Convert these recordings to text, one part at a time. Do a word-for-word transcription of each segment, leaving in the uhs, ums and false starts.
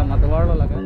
Matovar lo lake.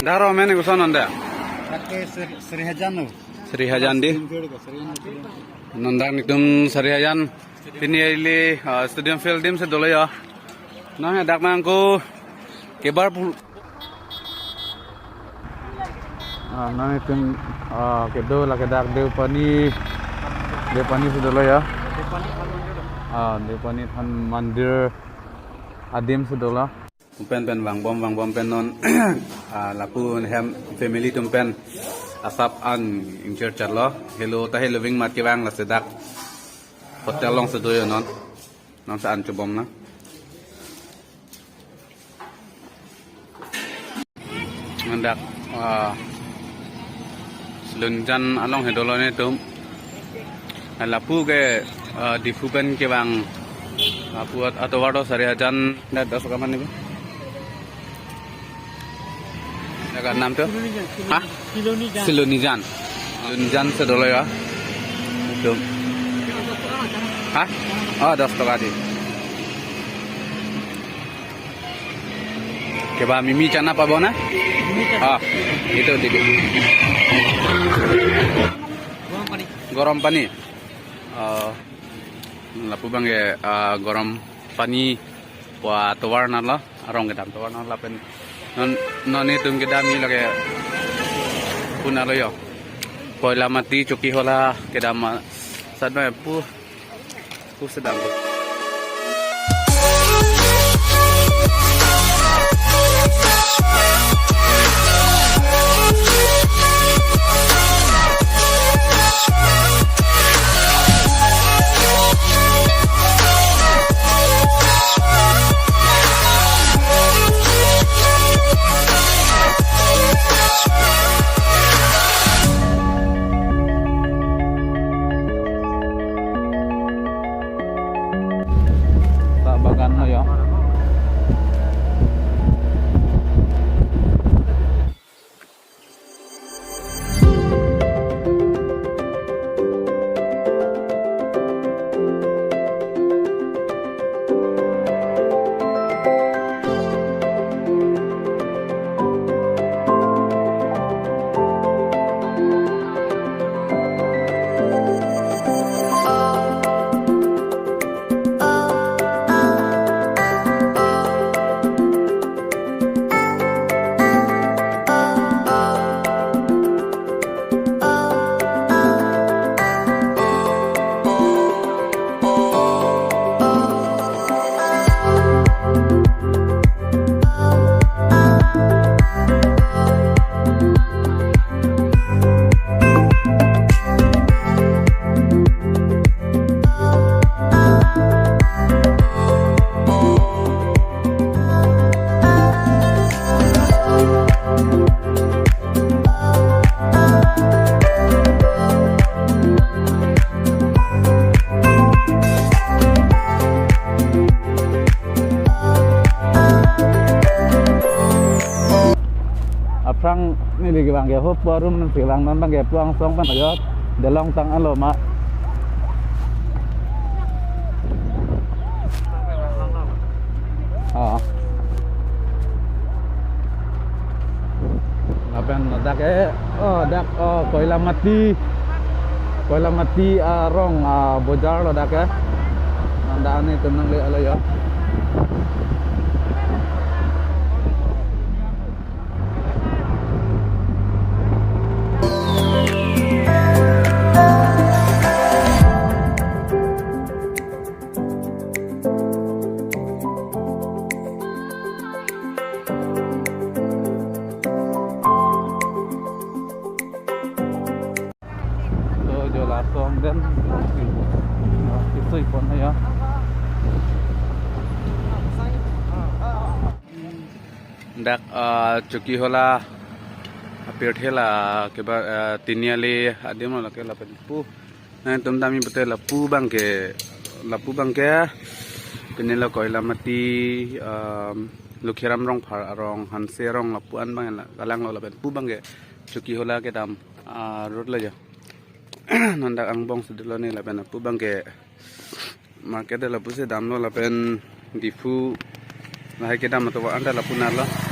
Daro men gusan anda. Lake Sri, Srihajan lo. Srihajan di. Srihajan lo. Non dak netum Srihajan. Pini ili, ah, stadium field adim si dolo ya. Nang dak mangko kebar pul- Ah, nang netum, ah, kedo lake dak Deopani, Deopani si dolo ya. Ah, Deopani Than Mandir adim si dolo. Pen pen vangbom, vangbom pen non, ah, lapu hem family atum pen asap an ingchir charlo. Helo ta helo ving mat kevang lasi dak hotel along si do yo non. Non sa an chobom na. Nang dak, ah, Silonijan along si dolo netum. Lapu ke, ah, Diphu pen kevang. Lapu at-, atovar do Srihajan. Dak das kaman ni. Dak nam tu? Silonijan, ha? Silonijan. Silonijan. Silonijan si dolo ya. Itu. Ha? Oh, dos toka di. Keba mimi chana pabo na? Mimi chana. Ah, itu di. Gorom pani. Gorom pani. Ah, lapu abang ke, ah, gorom pani pu atovar nat lo, arong kedam tovar nat lapen. Non, non netum kedam ni lake puna lo yo. Koilamati Chokihola kedam ma-, sat ma pu, pu sedang. Ta bagan lo yo. Aphrang neli kevang ke ho forum si vang non abang ke pu angsong pen ayot delong tang alo ma. Oh. Lapen dak ke, oh, dak, oh, Koilamati. Koilamati arong, ah, bojar lo dak ke. Nang dak netum nangle alo yo. Then, ya, itu ipon ya. Dak, ah, Chokihola apirthe la keba, ah, Tiniali adim lo lake lapen pu. Nangtum dam-i pute lapu abangke, lapu abangke. Pini lo Koilamati, um, Lukhiram Rongphar arong, Hanse arong lapu-an abang la, kalang lo lapen pu abangke Chokihola kedam, ah, road lo ya. Non dak angbong si dolo ne lapen lapu abangke market lapusi damlo lapen Diphu lahai kedam atum anta lapu nalo.